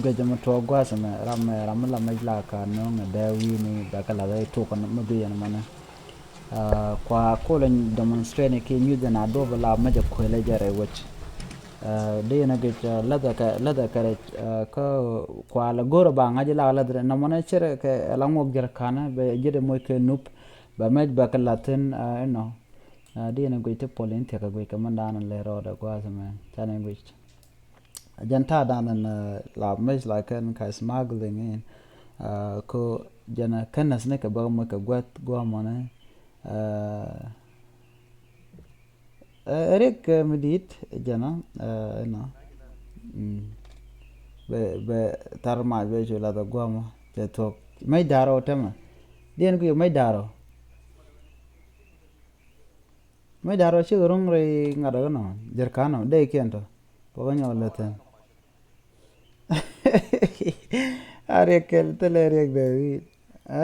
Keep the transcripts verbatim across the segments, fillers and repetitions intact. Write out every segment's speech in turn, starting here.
Guecä mi tuɔɔk gua̱a̱th ɛmɛ ram ɛ ram mi la mec la ka nööŋ ɛ dee wi̱i̱ni bɛ kɛ lath ɛ tuk mi bi yɛn mɔnɛ. Kua kulɛ demonstrate ni ki nyuth ɛn a duɔp la mec ɛ kuël ɛ jɛ rɛy wec. Di yɛn ɛ guic läthɛ kɛ läthɛ kɛ rɛc kä kua lɛ go̱o̱rɛ ba ŋa̱c la läthɛ nɔmɔnɛ cɛ rɛ kɛ la ŋuɔk jɛr kanɛ bɛ ji̱t ɛ moc kɛ nup bɛ mec bɛ kɛ lath thin inɔ. Di yɛn ɛ guic ti pɔl in thiɛk ɛ guic kɛ mɛn da̱a̱n lɛ rɔɔdɛ gua̱a̱th ɛmɛ canɛ guic. Jɛn ta̱a̱ dan ɛn la mec la kɛn ka smuggling in ko jɛn kɛn nɛs ni kɛ bäk mec kɛ gua̱th gua̱mɔni. Ɛ riɛk mi di̱i̱t jɛn ɛnɔ bɛ bɛ thar mac bɛ cu lath gua̱mɔ cɛ thuɔ̱k mec da̱rɔ tämɛ. Diɛn kui̱ mec da̱rɔ. Mec da̱rɔ cikɛ ro̱ŋ rɛy ŋa̱t ɛ kɛ nɔ jɛr ka̱n nɔ dee kiɛn tɔ. Bä kä nyɔk lät thi̱n. A riɛk kɛl thilɛ riɛk dee wi̱i̱. Ɛ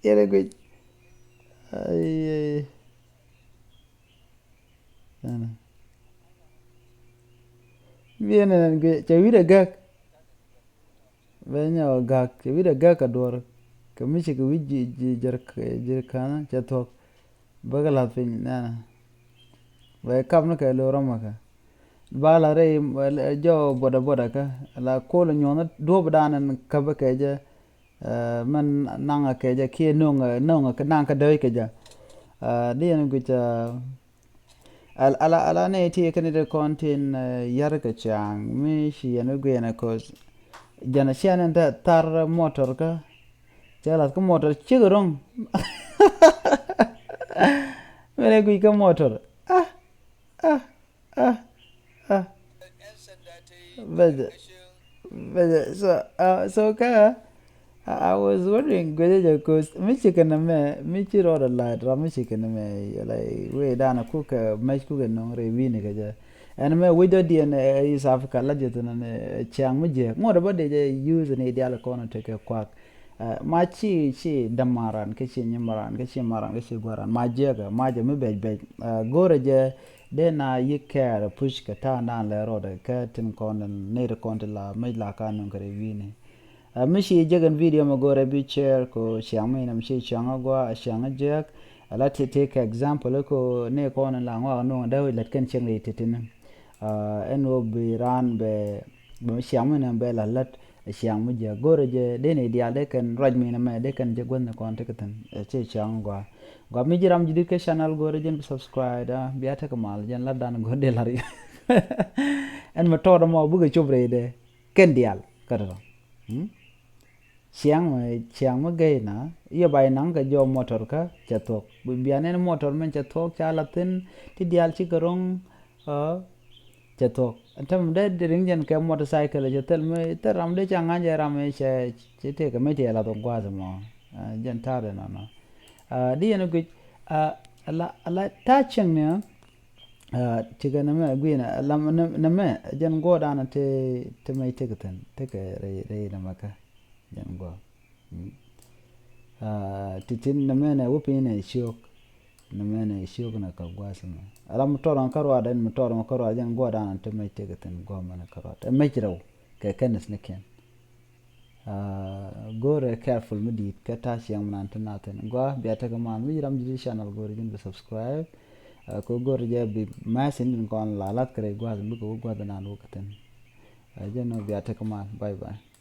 yɛn ɛ guic. Ai ai. Biɛn ɛn guic cɛ wi̱i̱dɛ gäk. Bɛ nyɛ ɔ gak cɛ wi̱cdɛ gak kɛ duɔr kɛ mi ci kɛ wi̱c ji̱ ji̱ jɛr ji̱ ka̱n cɛ thuɔ̱k. Bä kɛ la̱th piny nɛnɛ bɛ kap ni kɛ lo̱r ɔmɔ kɛ ba la rɛy jɔ boda boda kä la kol nyuɔ̱n duɔ̱p dan ɛn käp kɛ jɛ. Mɛn naŋ kɛ jɛ kiɛ no̱ŋ no̱ŋ naŋ kä däc kɛ jɛ. Di yɛn guic. Al ala ala nɛ ti kɛn ti kɔn tin yar kɛ ca̱a̱ŋ mi ci yɛn wi̱ guiɛn ɛ ko̱th. Jɛn a cian in te thar motor kä cɛ lath kä motor cik ro̱ŋ. Mɛn ɛ guic kä motor. Ah ah ah ah. Bɛ jɛ bɛ jɛ so so kä. I was wondering guecä jɛ ko̱th mi ci kɛn mɛ mi ci rɔɔdɛ la̱t ram mi ci kɛn mɛ like wee danɛ kukɛ mɛc kukɛ no̱ŋ rɛy wi̱ni kɛ jɛ. Ɛn mɛ wi̱c dɔ̱diɛn ɛ East Africa la jɛ thin ɛn ciaŋ mi jiɛk ŋuɔ̱t ɛ bä dee jɛ use ni dial kɔn tekɛ kuak. Ma ci ci dämaran kä ci nyimaran kä ci maran kä ci guaran ma jiɛkɛ ma jɛ mi bɛc bɛc. Go̱rɛ jɛ dee na yi kɛɛr puc kɛ ta̱a̱ naan lɛ rɔɔdɛ kɛ tin kɔn ni ri kɔn ti la mec la ka no̱ŋ kɛ rɛy wi̱ni. Ɛ mi ci jek ɛn video mɛ go̱rɛ bi share ko ciaŋ mi inɛ mi ci ciaŋ a gua a ciaŋ a jek. Ala ti ti kɛ example ko ni kɔn la ŋɔak nuŋ dee wi̱c lät kɛn cieŋ ri ti ti ni. Ɛn wä bi raan bɛ bɛ mi ciaŋ mi inɛ bɛ la lät ciaŋ mi jek go̱rɛ jɛ dee ni diaal dee kɛn ruac mi inɛ mɛ dee kɛn jɛ guäth ni kɔn ti kɛ thin ɛ ci ciaŋ a gua. Gua mi ji̱ ram ji̱ dit kɛ channel go̱rɛ jɛn bi subscribe da bia tekɛ mal jɛn lat dan go̱r dee lar yɛ. Ɛn mi tɔɔt ɛmɔ bikɛ cop rɛy dee. Kɛn diaal kä tɔ̱tɔ̱. Ciaŋ mɛ ciaŋ mɛ gɛy na yɛ bay naŋ kɛ jɔw motor kä cɛ thuɔ̱k. Bi bian ɛn motor mɛn cɛ thuɔ̱k ca la thin ti diaal cikɛ ro̱ŋ. Cɛ thuɔ̱k ɛn tämɛ dee riŋ jɛn kɛ motorcycle cɛ thil mi thil ram dee ca ŋa̱c jɛ ram cɛ ci tëëkɛ mi ti ɛ lath gua̱a̱th mɔ. Jɛn ta̱a̱dɛ nɔnɔ. Di yɛn guic ala ala ta̱a̱ cieŋni. Cikɛ nɛmɛ gui̱nɛ lam nɛmɛ jɛn guɔ̱ɔ̱r danɔ ti ti mɛc tekɛ thi̱n tekɛ rɛy rɛy nɛmɛ kä jɛn guɔ̱ɔ̱r. Ti tin nɛmɛ nɛ wä piny nɛ ciök. Nɛmɛ nɛ ciök nɛ kɛ gua̱a̱th mɛ ala mi tɔrɔ kä ruaadɛ mi tɔrɔ kä ruaadɛ jɛn guɔ̱ɔ̱r danɔ ti mɛc tekɛ thi̱n guɔ̱ɔ̱r mɛ nɛ kä ruaadɛ mɛc rɛw kɛ kɛnɛth ni kiɛn. Go̱rɛ careful mi di̱i̱t kɛ ta̱a̱ ciɛŋ mi nan ti nath thi̱n gua bia tekɛ man mi ram ji̱ channel go̱rɛ ji̱n bi subscribe. Kɛ go̱rɛ jɛ bi message in kɔn la lath kɛ rɛy gua̱th bikɛ wä gua̱th nan wä kɛ thi̱n. Jɛ nɔ bia tekɛ man bye bye.